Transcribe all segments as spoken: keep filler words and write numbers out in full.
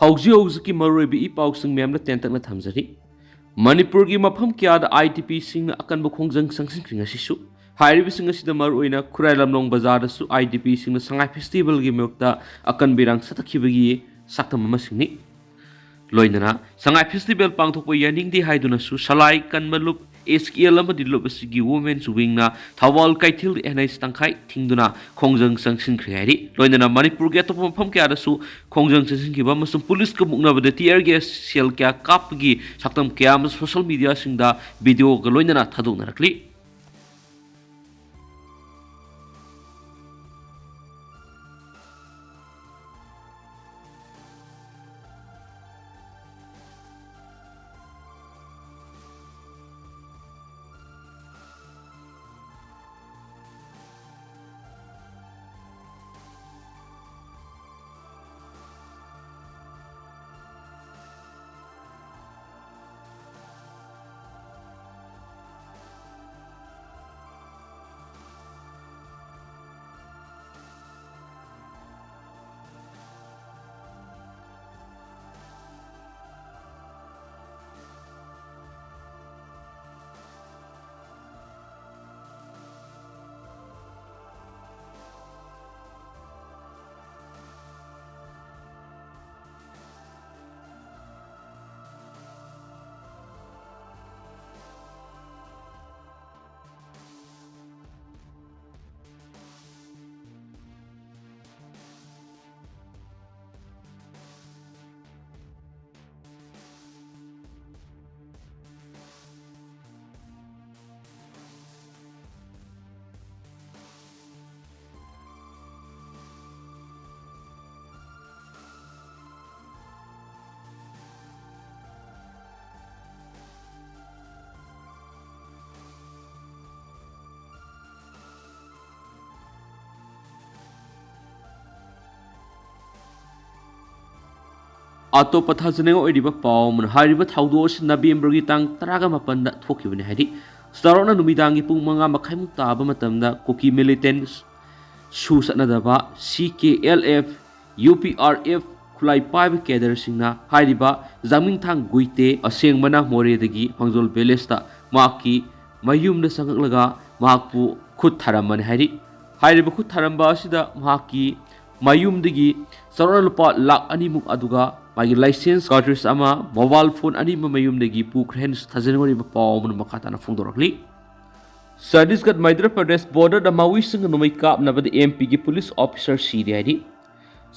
ꯍꯧꯖꯤꯛ ꯍꯧꯖꯤꯛꯀꯤ ꯃꯔꯨꯑꯣꯏꯕ ꯏ ꯄꯥꯎꯁꯤꯡ ꯃꯌꯥꯝꯅ ꯇꯦꯟꯇꯛꯅ ꯊꯝꯖꯔꯤ꯫ ꯃꯅꯤꯄꯨꯔꯒꯤ ꯃꯐꯝ ꯀꯌꯥꯗ ꯑꯥꯏ ꯗꯤ ꯄꯤꯁꯤꯡꯅ ꯑꯀꯟꯕ ꯈꯣꯡꯖꯪ ꯆꯪꯁꯤꯟꯈ꯭ꯔꯦ ꯉꯁꯤꯁꯨ꯫ ꯍꯥꯏꯔꯤꯕꯁꯤꯡ ꯑꯁꯤꯗ ꯃꯔꯨꯑꯣꯏꯅ ꯈꯨꯔꯥꯏ ꯂꯝꯂꯣꯡ ꯕꯖꯥꯔꯗꯁꯨ ꯑꯥꯏ ꯗꯤ ꯄꯤꯁꯤꯡꯅ ꯁꯉꯥꯏ ꯐꯦꯁꯇꯤꯚꯦꯜꯒꯤ ꯃꯥꯌꯣꯛꯇ ꯑꯀꯟꯕ ꯏꯔꯥꯡ ꯆꯠꯊꯈꯤꯕꯒꯤ ꯁꯛꯇꯝ ꯑꯃꯁꯤꯡꯅꯤ꯫ ꯂꯣꯏꯅꯅ ꯁꯉꯥꯏ ꯐꯦꯁꯇꯤꯚꯦꯜ ꯄꯥꯡꯊꯣꯛꯄ ꯌꯥꯅꯤꯡꯗꯦ ꯍꯥꯏꯗꯨꯅꯁꯨ ꯁꯂꯥꯏ ꯀꯟꯕ ꯂꯨꯞ, ꯑꯦꯁ ꯀꯦ ꯑꯦꯜ ꯑꯃꯗꯤ ꯂꯨꯞ ꯑꯁꯤꯒꯤ ꯋꯨꯃꯦꯟꯁ ꯋꯤꯡꯅ ꯊꯧꯕꯥꯜ ꯀꯩꯊꯦꯜ ꯑꯦꯟ ꯑꯩꯆ ꯇꯪꯈꯥꯏ ꯊꯤꯡꯗꯨꯅ ꯈꯣꯡꯖꯪ ꯆꯪꯁꯤꯟꯈ꯭ꯔꯦ ꯍꯥꯏꯔꯤ꯫ ꯂꯣꯏꯅꯅ ꯃꯅꯤꯄꯨꯔꯒꯤ ꯑꯇꯣꯞꯄ ꯃꯐꯝ ꯀꯌꯥꯗꯁꯨ ꯈꯣꯡꯖꯪ ꯆꯪꯁꯤꯟꯈꯤꯕ ꯑꯃꯁꯨꯡ ꯄꯨꯂꯤꯁꯀ ꯃꯨꯛꯅꯕꯗ tear gas shell ꯀꯌꯥ ꯀꯥꯞꯄꯒꯤ ꯁꯛꯇꯝ ꯀꯌꯥ ꯑꯃꯁꯨ social media ꯁꯤꯡꯗ video ꯒ ꯂꯣꯏꯅꯅ ꯊꯥꯗꯣꯛꯅꯔꯛꯂꯤ꯫ ꯑꯇꯣꯞꯄ ꯊꯥꯖꯅꯤꯡꯉꯥꯏ ꯑꯣꯏꯔꯤꯕ ꯄꯥꯎ ꯑꯃꯅ, ꯍꯥꯏꯔꯤꯕ ꯊꯧꯗꯣꯛ ꯑꯁꯤ ꯅꯕꯦꯝꯕꯔꯒꯤ ꯇꯥꯡ ꯇꯔꯥꯒ ꯃꯥꯄꯟꯗ ꯊꯣꯛꯈꯤꯕꯅꯤ ꯍꯥꯏꯔꯤ꯫ ꯆꯥꯎꯔꯥꯛꯅ ꯅꯨꯃꯤꯗꯥꯡꯒꯤ ꯄꯨꯡ ꯃꯉꯥ ꯃꯈꯥꯏꯃꯨꯛ ꯇꯥꯕ ꯃꯇꯝꯗ ꯀꯨꯀꯤ militant ꯁꯨ ꯆꯠꯅꯗꯕ C K L F, U P R F, ꯈꯨꯠꯂꯥꯏ ꯄꯥꯏꯕ ꯀꯦꯗꯔꯁꯤꯡꯅ ꯍꯥꯏꯔꯤꯕ ꯖꯥꯃꯤꯡꯊꯥꯡ ꯒꯨꯏꯇꯦ, ꯑꯁꯦꯡꯕꯅ ꯃꯣꯔꯦꯗꯒꯤ ꯍꯣꯡꯖꯣꯜ ꯚꯤꯂꯦꯖꯇ ꯃꯍꯥꯛꯀꯤ ꯃꯌꯨꯝꯗ ꯆꯪꯂꯛꯂꯒ ꯃꯍꯥꯛꯄꯨ ꯈꯨꯠ ꯊꯥꯔꯝꯕꯅꯤ ꯍꯥꯏꯔꯤ꯫ ꯍꯥꯏꯔꯤꯕ ꯈꯨꯠ ꯊꯥꯔꯝꯕ ꯑꯁꯤꯗ ꯃꯍꯥꯛꯀꯤ ꯃꯌꯨꯝꯗꯒꯤ ꯆꯥꯎꯔꯥꯛꯅ ꯂꯨꯄꯥ ꯂꯥꯈ ꯑꯅꯤꯃꯨꯛ, ꯑꯗꯨꯒ ꯃꯥꯒꯤ ꯂꯥꯏꯁꯦꯟꯁ, ꯀꯥꯔꯇ꯭ꯔꯤꯖ ꯑꯃ, ꯃꯣꯕꯥꯏꯜ ꯐꯣꯟ ꯑꯅꯤ ꯑꯃ ꯃꯌꯨꯝꯗꯒꯤ ꯄꯨꯈ꯭ꯔꯦ ꯍꯥꯏꯅꯁꯨ ꯊꯥꯖꯅꯤꯡꯉꯥꯏ ꯑꯣꯏꯕ ꯄꯥꯎ ꯑꯃꯅ ꯃꯈꯥ ꯇꯥꯅ ꯐꯣꯡꯗꯣꯔꯛꯂꯤ꯫ ꯆꯇꯤꯁꯒꯔ ꯃꯩꯙ꯭ꯌ ꯄ꯭ꯔꯗꯦꯁ ꯕꯣꯔꯗꯔꯗ ꯃꯥꯋꯣꯏꯁꯤꯡꯒ ꯅꯣꯡꯃꯩ ꯀꯥꯞꯅꯕꯗ ꯑꯦꯝ ꯄꯤꯒꯤ ꯄꯨꯂꯤꯁ ꯑꯣꯐꯤꯁꯥꯔ ꯁꯤꯔꯦ ꯍꯥꯏꯔꯤ꯫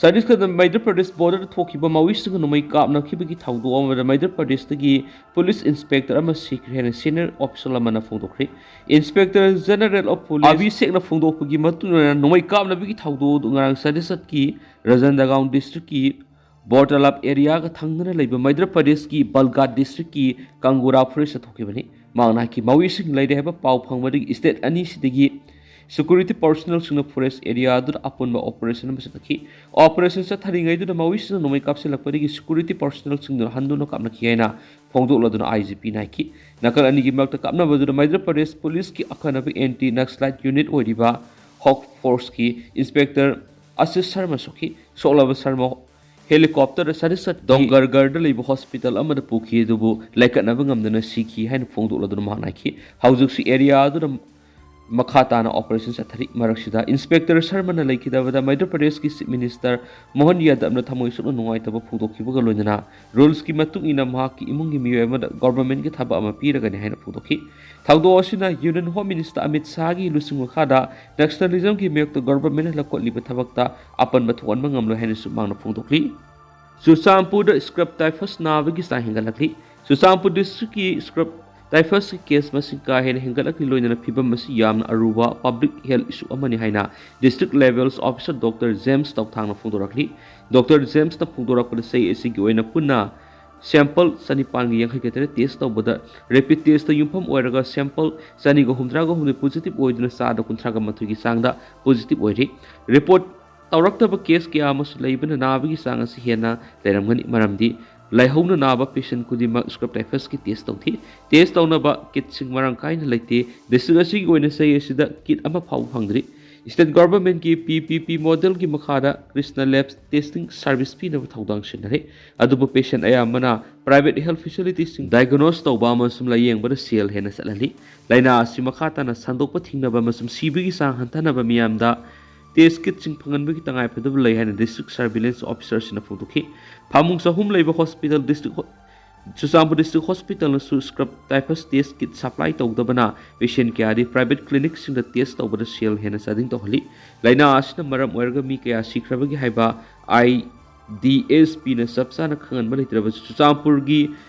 ꯆꯇꯤꯁꯒꯔ ꯃꯩꯙ꯭ꯌ ꯄ꯭ꯔꯗꯦꯁ ꯕꯣꯔꯗꯔꯗ ꯊꯣꯛꯈꯤꯕ ꯃꯥꯋꯣꯏꯁꯤꯡꯒ ꯅꯣꯡꯃꯩ ꯀꯥꯞꯅꯈꯤꯕꯒꯤ ꯊꯧꯗꯣꯛ ꯑꯃꯗ ꯃꯩꯙ꯭ꯌ ꯄ꯭ꯔꯗꯦꯁꯇꯒꯤ ꯄꯨꯂꯤꯁ ꯏꯟꯁꯄꯦꯛꯇꯔ ꯑꯃ ꯁꯤꯈ꯭ꯔꯦ ꯍꯥꯏꯅ ꯁꯤꯅꯤꯌꯔ ꯑꯣꯐꯤꯁꯥꯔ ꯑꯃꯅ ꯐꯣꯡꯗꯣꯛꯈ꯭ꯔꯦ꯫ ꯏꯟꯁꯄꯦꯛꯇꯔ ꯖꯦꯅꯔꯦꯜ ꯑꯣꯐ ꯄꯨꯂꯤꯁ ꯑꯚꯤꯁꯦꯛꯅ ꯐꯣꯡꯗꯣꯛꯄꯒꯤ ꯃꯇꯨꯡ ꯏꯟꯅ ꯅꯣꯡꯃꯩ ꯀꯥꯞꯅꯕꯒꯤ ꯊꯧꯗꯣꯛ ꯑꯗꯨ ꯉꯔꯥꯡ ꯆꯇꯤꯁꯒꯔꯒꯤ ꯔꯥꯖꯟꯗꯒꯥꯎꯟ ꯗꯤꯁꯇ꯭ꯔꯤꯛꯀꯤ ꯕꯣꯔꯗꯔ ꯇꯂꯥꯕ ꯑꯦꯔꯤꯌꯥꯒ ꯊꯪꯅꯅ ꯂꯩꯕ ꯃꯩꯙ꯭ꯌ ꯄ꯭ꯔꯗꯦꯁꯀꯤ ꯕꯜꯒꯥꯠ ꯗꯤꯁꯇ꯭ꯔꯤꯛꯀꯤ ꯀꯪꯒꯣꯔꯥ ꯐꯣꯔꯦꯁꯇ ꯊꯣꯛꯈꯤꯕꯅꯤ꯫ ꯃꯍꯥꯛꯅ ꯍꯥꯏꯈꯤ, ꯃꯥꯋꯣꯏꯁꯤꯡ ꯂꯩꯔꯦ ꯍꯥꯏꯕ ꯄꯥꯎ ꯐꯪꯕꯗꯒꯤ ꯁ꯭ꯇꯦꯠ ꯑꯅꯤꯁꯤꯗꯒꯤ ꯁꯦꯀ꯭ꯌꯨꯔꯤꯇꯤ ꯄꯔꯁꯣꯅꯦꯜꯁꯤꯡꯅ ꯐꯣꯔꯦꯁ ꯑꯦꯔꯤꯌꯥ ꯑꯗꯨꯗ ꯑꯄꯨꯟꯕ ꯑꯣꯄꯔꯦꯁꯟ ꯑꯃ ꯆꯠꯊꯈꯤ꯫ ꯑꯣꯄꯔꯦꯁꯟ ꯆꯠꯊꯔꯤꯉꯩꯗꯨꯗ ꯃꯥꯋꯣꯏꯁꯤꯡꯅ ꯅꯣꯡꯃꯩ ꯀꯥꯞꯁꯤꯜꯂꯛꯄꯗꯒꯤ ꯁꯦꯀ꯭ꯌꯨꯔꯤꯇꯤ ꯄꯔꯁꯣꯅꯦꯜꯁꯤꯡꯗꯨꯅ ꯍꯟꯗꯨꯅ ꯀꯥꯞꯅꯈꯤ ꯍꯥꯏꯅ ꯐꯣꯡꯗꯣꯛꯂꯗꯨꯅ ꯑꯥꯏ ꯖꯤ ꯄꯤꯅ ꯍꯥꯏꯈꯤ꯫ ꯅꯥꯀꯜ ꯑꯅꯤꯒꯤ ꯃꯔꯛꯇ ꯀꯥꯞꯅꯕꯗꯨꯗ ꯃꯩꯙ꯭ꯌ ꯄ꯭ꯔꯗꯦꯁ ꯄꯨꯂꯤꯁꯀꯤ ꯑꯈꯟꯅꯕ ꯑꯦꯟꯇꯤ ꯅꯛꯁꯂꯥꯏꯠ ꯌꯨꯅꯤꯠ ꯑꯣꯏꯔꯤꯕ ꯍꯣꯛ ꯐꯣꯔꯁꯀꯤ ꯏꯟꯁꯄꯦꯛꯇꯔ ꯑꯁꯤꯁ ꯁꯔꯃ ꯁꯣꯛꯈꯤ꯫ ꯁꯣꯛꯂꯕ ꯁꯔꯃ ꯍꯦꯂꯤꯀꯣꯞꯇꯔꯗ ꯆꯇꯤꯁꯒꯔ ꯗꯣꯡꯒꯔꯒꯔꯗ ꯂꯩꯕ ꯍꯣꯁꯄꯤꯇꯥꯜ ꯑꯃꯗ ꯄꯨꯈꯤ, ꯑꯗꯨꯕꯨ ꯂꯥꯏꯀꯠꯅꯕ ꯉꯝꯗꯅ ꯁꯤꯈꯤ ꯍꯥꯏꯅ ꯐꯣꯡꯗꯣꯛꯂꯗꯨꯅ ꯃꯍꯥꯛꯅ ꯍꯥꯏꯈꯤ꯫ ꯍꯧꯖꯤꯛꯁꯨ ꯑꯦꯔꯤꯌꯥ ꯑꯗꯨꯗ ꯃꯈꯥ ꯇꯥꯅ ꯑꯣꯄꯔꯦꯁꯟ ꯆꯠꯊꯔꯤ꯫ ꯃꯔꯛꯁꯤꯗ ꯏꯟꯁꯄꯦꯛꯇꯔ ꯁꯔꯃꯅ ꯂꯩꯈꯤꯗꯕꯗ ꯃꯩꯙ꯭ꯌ ꯄ꯭ꯔꯗꯦꯁꯀꯤ ꯆꯤꯐ ꯃꯤꯅꯤꯁꯇꯔ ꯃꯣꯍꯟ ꯌꯥꯗꯕꯅ ꯊꯃꯣꯏ ꯁꯣꯛꯅ ꯅꯨꯡꯉꯥꯏꯇꯕ ꯐꯣꯡꯗꯣꯛꯈꯤꯕꯒ ꯂꯣꯏꯅꯅ ꯔꯨꯜꯁꯀꯤ ꯃꯇꯨꯡ ꯏꯟꯅ ꯃꯍꯥꯛꯀꯤ ꯏꯃꯨꯡꯒꯤ ꯃꯤꯑꯣꯏ ꯑꯃꯗ ꯒꯣꯚꯔꯟꯃꯦꯟꯠꯀꯤ ꯊꯕꯛ ꯑꯃ ꯄꯤꯔꯒꯅꯤ ꯍꯥꯏꯅ ꯐꯣꯡꯗꯣꯛꯈꯤ꯫ ꯊꯧꯗꯣꯛ ꯑꯁꯤꯅ ꯌꯨꯅꯤꯌꯟ ꯍꯣꯝ ꯃꯤꯅꯤꯁꯇꯔ ꯑꯃꯤꯠ ꯁꯥꯍꯒꯤ ꯂꯨꯆꯤꯡ ꯃꯈꯥꯗ ꯅꯛꯁꯂꯤꯖꯝꯒꯤ ꯃꯥꯌꯣꯛꯇ ꯒꯣꯚꯔꯟꯃꯦꯟꯠꯅ ꯂꯧꯈꯠꯂꯤꯕ ꯊꯕꯛꯇ ꯑꯄꯟꯕ ꯊꯣꯛꯍꯟꯕ ꯉꯝꯂꯣꯏ ꯍꯥꯏꯅꯁꯨ ꯃꯍꯥꯛꯅ ꯐꯣꯡꯗꯣꯛꯂꯤ꯫ ꯆꯨꯔꯆꯥꯟꯄꯨꯔꯗ ꯁ꯭ꯀ꯭ꯔꯕ ꯇꯥꯏꯐꯁ ꯅꯥꯕꯒꯤ ꯆꯥꯡ ꯍꯦꯟꯒꯠꯂꯛꯂꯤ꯫ ꯆꯨꯔꯆꯥꯟꯄꯨꯔ ꯗꯤꯁꯇ꯭ꯔꯤꯛꯀꯤ ꯁ꯭ꯀ꯭ꯔꯕ ꯇꯥꯏꯐꯁꯀꯤ ꯀꯦꯁ ꯃꯁꯤꯡ ꯀꯥ ꯍꯦꯟꯅ ꯍꯦꯟꯒꯠꯂꯛꯂꯤ, ꯂꯣꯏꯅꯅ ꯐꯤꯚꯝ ꯑꯁꯤ ꯌꯥꯝꯅ ꯑꯔꯨꯕ ꯄꯕ꯭ꯂꯤꯛ ꯍꯦꯜꯊ ꯏꯁꯨ ꯑꯃꯅꯤ ꯍꯥꯏꯅ district level officer doctor James ꯇꯧꯊꯥꯡꯅ ꯐꯣꯡꯗꯣꯔꯛꯂꯤ꯫ ꯗꯣꯛꯇꯔ ꯖꯦꯝꯁꯅ ꯐꯣꯡꯗꯣꯔꯛꯄꯗ ꯆꯍꯤ ꯑꯁꯤꯒꯤ ꯑꯣꯏꯅ ꯄꯨꯟꯅ ꯁꯦꯝꯄꯜ ꯆꯅꯤꯄꯥꯟꯒ ꯌꯥꯡꯈꯩꯒ ꯇꯔꯦꯠ ꯇꯦꯁ ꯇꯧꯕꯗ ꯔꯦꯄꯤꯗ ꯇꯦꯁꯇ ꯌꯨꯝꯐꯝ ꯑꯣꯏꯔꯒ ꯁꯦꯝꯄꯜ ꯆꯅꯤꯒ ꯍꯨꯝꯗ꯭ꯔꯥꯒ ꯍꯨꯝꯗꯣꯏ ꯄꯣꯖꯤꯇꯤꯚ ꯑꯣꯏꯗꯨꯅ ꯆꯥꯗ ꯀꯨꯟꯊ꯭ꯔꯥꯒ ꯃꯥꯊꯣꯏꯒꯤ ꯆꯥꯡꯗ ꯄꯣꯖꯤꯇꯤꯚ ꯑꯣꯏꯔꯤ꯫ ꯔꯤꯄꯣꯔꯠ ꯇꯧꯔꯛꯇꯕ ꯀꯦꯁ ꯀꯌꯥ ꯑꯃꯁꯨ ꯂꯩꯕꯅ ꯅꯥꯕꯒꯤ ꯆꯥꯡ ꯑꯁꯤ ꯍꯦꯟꯅ ꯂꯩꯔꯝꯒꯅꯤ, ꯃꯔꯝꯗꯤ ꯂꯥꯏꯍꯧꯅ ꯅꯥꯕ ꯄꯦꯁꯦꯟ ꯈꯨꯗꯤꯡꯃꯛ ꯁ꯭ꯀ꯭ꯔꯕ ꯇꯥꯏꯐꯁꯀꯤ ꯇꯦꯁ ꯇꯧꯈꯤ꯫ ꯇꯦꯁ ꯇꯧꯅꯕ ꯀꯤꯠꯁꯤꯡ ꯃꯔꯥꯡ ꯀꯥꯏꯅ ꯂꯩꯇꯦ꯫ ꯗꯤꯁꯇ꯭ꯔꯤꯛ ꯑꯁꯤꯒꯤ ꯑꯣꯏꯅ ꯆꯍꯤ ꯑꯁꯤꯗ ꯀꯤꯠ ꯑꯃ ꯐꯥꯎꯕ ꯐꯪꯗ꯭ꯔꯤ꯫ State Governmentꯀꯤ P P P modelꯒꯤ ꯃꯈꯥꯗ Krishna Labs testing service ꯄꯤꯅꯕ ꯊꯧꯗꯥꯡ ꯁꯤꯟꯅꯔꯤ꯫ ꯑꯗꯨꯕꯨ patient ꯑꯌꯥꯝꯕꯅ private health facilitiesꯁꯤꯡ diagnose ꯇꯧꯕ ꯑꯃꯁꯨꯡ ꯂꯥꯌꯦꯡꯕꯗ ꯁꯦꯜ ꯍꯦꯟꯅ ꯆꯠꯍꯜꯂꯤ꯫ ꯂꯥꯏꯅꯥ ꯑꯁꯤ ꯃꯈꯥ ꯇꯥꯅ ꯁꯟꯗꯣꯛꯄ ꯊꯤꯡꯅꯕ ꯑꯃꯁꯨꯡ ꯁꯤꯕꯒꯤ ꯆꯥꯡ ꯍꯟꯊꯅꯕ ꯃꯤꯌꯥꯝꯗ test kitꯁꯤꯡ ꯐꯪꯍꯟꯕꯒꯤ ꯇꯉꯥꯏꯐꯗꯕ ꯂꯩ ꯍꯥꯏꯅ district surveillance officerꯁꯤꯡꯅ ꯐꯣꯡꯗꯣꯛꯈꯤ꯫ ꯐꯃꯨꯡ ꯆꯍꯨꯝ ꯂꯩꯕ hospital district Churachandpur district hospitalꯅꯁꯨ scrub typhus test kit supply ꯇꯧꯗꯕꯅ patient ꯀꯌꯥꯗꯤ private clinicꯁꯤꯡꯗ test ꯇꯧꯕꯗ ꯁꯦꯜ ꯍꯦꯟꯅ ꯆꯥꯗꯤꯡ ꯇꯧꯍꯜꯂꯤ꯫ ꯂꯥꯏꯅꯥ ꯑꯁꯤꯅ ꯃꯔꯝ ꯑꯣꯏꯔꯒ ꯃꯤ ꯀꯌꯥ ꯁꯤꯈ꯭ꯔꯕꯒꯦ ꯍꯥꯏꯕ IDSPꯅ ꯆꯞ ꯆꯥꯅ ꯈꯪꯍꯟꯕ ꯂꯩꯇ꯭ꯔꯕꯁꯨ, ꯆꯨꯔꯆꯥꯟꯄꯨꯔꯒꯤ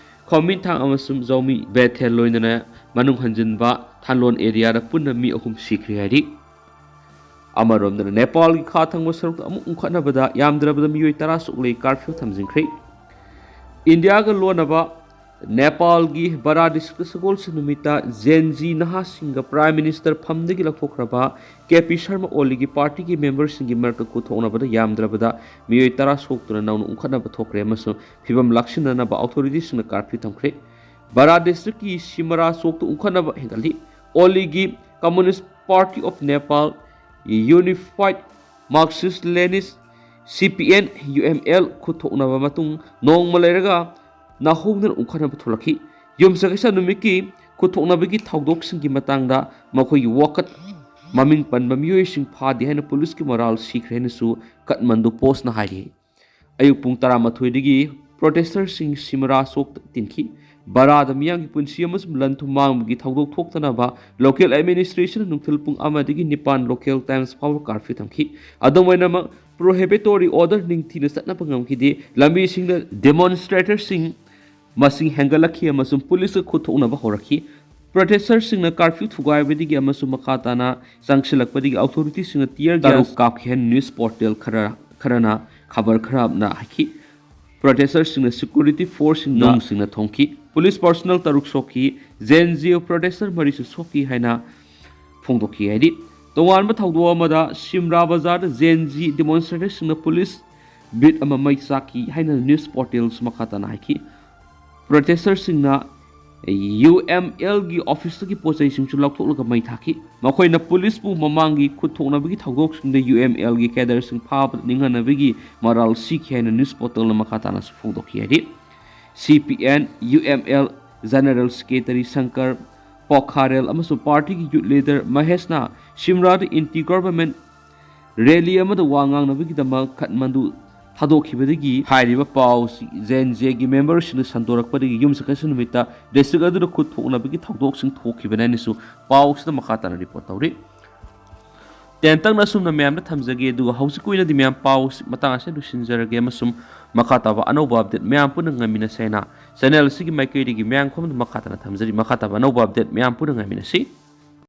ꯈ꯭ꯋꯥꯃꯤꯟꯊꯥꯡ ꯑꯃꯁꯨꯡ ꯖꯥꯎꯃꯤ ꯕꯦꯊꯦꯜ ꯂꯣꯏꯅꯅ ꯃꯅꯨꯡ ꯍꯟꯖꯤꯟꯕ ꯊꯥꯟꯂꯣꯟ areaꯗ ꯄꯨꯟꯅ ꯃꯤ ꯑꯍꯨꯝ ꯁꯤꯈ꯭ꯔꯦ ꯍꯥꯏꯔꯤ꯫ ꯑꯃꯔꯣꯝꯗꯅ, ꯅꯦꯄꯥꯜꯒꯤ ꯈꯥ ꯊꯪꯕ ꯁꯔꯨꯛꯇ ꯑꯃꯨꯛ ꯎꯪꯈꯠꯅꯕꯗ ꯌꯥꯝꯗ꯭ꯔꯕꯗ ꯃꯤꯑꯣꯏ ꯇꯔꯥ ꯁꯣꯛꯂꯦ, curfew ꯊꯝꯖꯤꯟꯈ꯭ꯔꯦ꯫ ꯏꯟꯗꯤꯌꯥꯒ ꯂꯣꯟꯅꯕ ꯅꯦꯄꯥꯜꯒꯤ ꯕꯔꯥ districtꯇ ꯁꯒꯣꯜꯁꯦꯟ ꯅꯨꯃꯤꯠꯇ Gen Z ꯅꯍꯥꯁꯤꯡꯒ Prime Minister ꯐꯝꯗꯒꯤ ꯂꯧꯊꯣꯛꯈ꯭ꯔꯕ KP Sharma ꯑꯣꯂꯤꯒꯤ partyꯒꯤ memberꯁꯤꯡꯒꯤ ꯃꯔꯛꯇ ꯈꯨꯠꯊꯣꯛꯅꯕꯗ ꯌꯥꯝꯗ꯭ꯔꯕꯗ ꯃꯤꯑꯣꯏ ꯇꯔꯥ ꯁꯣꯛꯇꯨꯅ ꯅꯧꯅ ꯎꯪꯈꯠꯅꯕ ꯊꯣꯛꯈ꯭ꯔꯦ ꯑꯃꯁꯨꯡ ꯐꯤꯚꯝ ꯂꯥꯛꯁꯤꯟꯅꯅꯕ authoritiesꯁꯤꯡꯅ curfew ꯊꯝꯈ꯭ꯔꯦ꯫ ꯕꯔꯥ districtꯀꯤ ꯁꯤꯃꯔꯥ ꯆꯣꯛꯇ ꯎꯪꯈꯠꯅꯕ ꯍꯦꯟꯒꯠꯂꯤ꯫ ꯑꯣꯂꯤꯒꯤ Communist Party of Nepal, Unified Marxist Leninist, CPN UML ꯈꯨꯠꯊꯣꯛꯅꯕ ꯃꯇꯨꯡ ꯅꯣꯡꯃ ꯂꯩꯔꯒ ꯅꯥꯍꯧꯗꯅ ꯎꯪꯈꯠꯅꯕ ꯊꯣꯛꯂꯛꯈꯤ꯫ ꯌꯨꯝꯁꯀꯩꯁ ꯅꯨꯃꯤꯠꯀꯤ ꯈꯨꯠꯊꯣꯛꯅꯕꯒꯤ ꯊꯧꯗꯣꯛꯁꯤꯡꯒꯤ ꯃꯇꯥꯡꯗ ꯃꯈꯣꯏꯒꯤ ꯋꯥꯀꯠ ꯃꯃꯤꯡ ꯄꯟꯕ ꯃꯤꯑꯣꯏꯁꯤꯡ ꯐꯥꯗꯦ ꯍꯥꯏꯅ ꯄꯨꯂꯤꯁꯀꯤ ꯃꯔꯥꯜ ꯁꯤꯈ꯭ꯔꯦ ꯍꯥꯏꯅꯁꯨ ꯀꯠꯃꯟꯗꯨ ꯄꯣꯁꯅ ꯍꯥꯏꯔꯤ꯫ ꯑꯌꯨꯛ ꯄꯨꯡ ꯇꯔꯥꯃꯥꯊꯣꯏꯗꯒꯤ protesterꯁꯤꯡ ꯁꯤꯃꯔꯥ ꯆꯣꯛꯇ ꯇꯤꯟꯈꯤ꯫ ꯕꯔꯥꯗ ꯃꯤꯌꯥꯝꯒꯤ ꯄꯨꯟꯁꯤ ꯑꯃꯁꯨꯡ ꯂꯟ ꯊꯨꯝ ꯃꯥꯡꯕꯒꯤ ꯊꯧꯗꯣꯛ ꯊꯣꯛꯇꯅꯕ local administrationꯅ ꯅꯨꯡꯊꯤꯜ ꯄꯨꯡ ꯑꯃꯗꯒꯤ ꯅꯤꯄꯥꯟ local times ꯐꯥꯎꯕ curfew ꯊꯝꯈꯤ꯫ ꯑꯗꯨꯝ ꯑꯣꯏꯅꯃꯛ, prohibitory order ꯅꯤꯡꯊꯤꯅ ꯆꯠꯅꯕ ꯉꯝꯈꯤꯗꯦ꯫ ꯂꯝꯕꯤꯁꯤꯡꯗ demonstratorꯁꯤꯡ ꯃꯁꯤꯡ ꯍꯦꯟꯒꯠꯂꯛꯈꯤ ꯑꯃꯁꯨꯡ ꯄꯨꯂꯤꯁꯀ ꯈꯨꯠꯊꯣꯛꯅꯕ ꯍꯧꯔꯛꯈꯤ꯫ Protesterꯁꯤꯡꯅ curfew ꯊꯨꯒꯥꯏꯕꯗꯒꯤ ꯑꯃꯁꯨꯡ ꯃꯈꯥ ꯇꯥꯅ ꯆꯪꯁꯤꯜꯂꯛꯄꯗꯒꯤ authoritiesꯁꯤꯡꯅ tear gas ꯇꯔꯨꯛ ꯀꯥꯞꯈꯤ ꯍꯥꯏꯅ news portal ꯈꯔ, ꯈꯔꯅ ꯈꯕꯔ ꯈꯔꯅ ꯍꯥꯏꯈꯤ꯫ Protesterꯁꯤꯡꯅ security forceꯁꯤꯡꯗ ꯅꯨꯡꯁꯤꯡꯅ ꯊꯣꯝꯈꯤ꯫ Police personnel ꯇꯔꯨꯛ ꯁꯣꯛꯈꯤ꯫ Gen Z protester ꯃꯔꯤꯁꯨ ꯁꯣꯛꯈꯤ ꯍꯥꯏꯅ ꯐꯣꯡꯗꯣꯛꯈꯤ꯫ ꯍꯥꯏꯗꯤ, ꯇꯣꯉꯥꯟꯕ ꯊꯧꯗꯣꯛ ꯑꯃꯗ ꯁꯤꯝꯔꯥ ꯕꯖꯥꯔꯗ Gen Z demonstratorꯁꯤꯡꯅ police beat ꯑꯃ ꯃꯩ ꯆꯥꯛꯈꯤ ꯍꯥꯏꯅ news portals ꯃꯈꯥ ꯇꯥꯅ ꯍꯥꯏꯈꯤ꯫ Protesterꯁꯤꯡꯅ ꯌꯨ ꯑꯦꯝ ꯑꯦꯜꯒꯤ ꯑꯣꯐꯤꯁꯇꯒꯤ ꯄꯣꯠ ꯆꯩꯁꯤꯡꯁꯨ ꯂꯧꯊꯣꯛꯂꯒ ꯃꯩ ꯊꯥꯈꯤ꯫ ꯃꯈꯣꯏꯅ ꯄꯨꯂꯤꯁꯄꯨ ꯃꯃꯥꯡꯒꯤ ꯈꯨꯠ ꯊꯣꯛꯅꯕꯒꯤ ꯊꯧꯗꯣꯛꯁꯤꯡꯗ ꯌꯨ ꯑꯦꯝ ꯑꯦꯜꯒꯤ ꯀꯦꯗꯔꯁꯤꯡ ꯐꯥꯕꯗ ꯅꯤꯡꯍꯟꯅꯕꯒꯤ ꯃꯔꯥꯜ ꯁꯤꯈꯤ ꯍꯥꯏꯅ ꯅ꯭ꯌꯨꯁ ꯄꯣꯔꯇꯦꯜꯅ ꯃꯈꯥ ꯇꯥꯅꯁꯨ ꯐꯣꯡꯗꯣꯛꯈꯤ ꯍꯥꯏꯔꯤ꯫ C P N, U M L general secretary Shankar Pokharel ꯑꯃꯁꯨꯡ ꯄꯥꯔꯇꯤꯒꯤ ꯌꯨꯠ ꯂꯤꯗꯔ ꯃꯍꯦꯁꯅ ꯁꯤꯝꯔꯥꯗ ꯑꯦꯟꯇꯤ ꯒꯚꯔꯟꯃꯦꯟꯠ ꯔꯦꯂꯤ ꯑꯃꯗ ꯋꯥ ꯉꯥꯡꯅꯕꯒꯤꯗꯃꯛ ꯀꯥꯊꯃꯥꯟꯗꯨ ꯊꯥꯗꯣꯛꯈꯤꯕꯗꯒꯤ ꯍꯥꯏꯔꯤꯕ ꯄꯥꯎ ꯑꯁꯤ ꯖꯦ ꯑꯦꯟ ꯖꯦꯒꯤ ꯃꯦꯝꯕꯔꯁꯤꯡꯅ ꯁꯟꯗꯣꯔꯛꯄꯗꯒꯤ ꯌꯨꯝꯁꯀꯩꯁ ꯅꯨꯃꯤꯠꯇ ꯗꯤꯁꯇ꯭ꯔꯤꯛ ꯑꯗꯨꯗ ꯈꯨꯠ ꯊꯣꯛꯅꯕꯒꯤ ꯊꯧꯗꯣꯛꯁꯤꯡ ꯊꯣꯛꯈꯤꯕꯅꯤ ꯍꯥꯏꯅꯁꯨ ꯄꯥꯎꯁꯤꯗ ꯃꯈꯥ ꯇꯥꯅ ꯔꯤꯄꯣꯔꯠ ꯇꯧꯔꯤ꯫ ꯇꯦꯟꯇꯛꯅ ꯑꯁꯨꯝꯅ ꯃꯌꯥꯝꯗ ꯊꯝꯖꯒꯦ, ꯑꯗꯨꯒ ꯍꯧꯖꯤꯛꯀꯤ ꯑꯣꯏꯅꯗꯤ ꯃꯌꯥꯝ ꯄꯥꯎ ꯑꯁꯤ ꯃꯇꯥꯡ ꯑꯁꯤꯗ ꯂꯣꯏꯁꯤꯟꯖꯔꯒꯦ ꯑꯃꯁꯨꯡ ꯃꯈꯥ ꯇꯥꯕ ꯑꯅꯧꯕ ꯑꯞꯗꯦꯠ ꯃꯌꯥꯝ ꯄꯨꯟꯅ ꯉꯥꯏꯃꯤꯟꯅꯁꯦ ꯍꯥꯏꯅ ꯆꯦꯅꯦꯜ ꯑꯁꯤꯒꯤ ꯃꯥꯏꯀꯩꯗꯒꯤ ꯃꯌꯥꯝ ꯈꯨꯝꯅ ꯃꯈꯥ ꯇꯥꯅ ꯊꯝꯖꯔꯤ꯫ ꯃꯈꯥ ꯇꯥꯕ ꯑꯅꯧꯕ ꯑꯞꯗꯦꯠ ꯃꯌꯥꯝ ꯄꯨꯟꯅ ꯉꯥꯏꯃꯤꯟꯅꯁꯤ꯫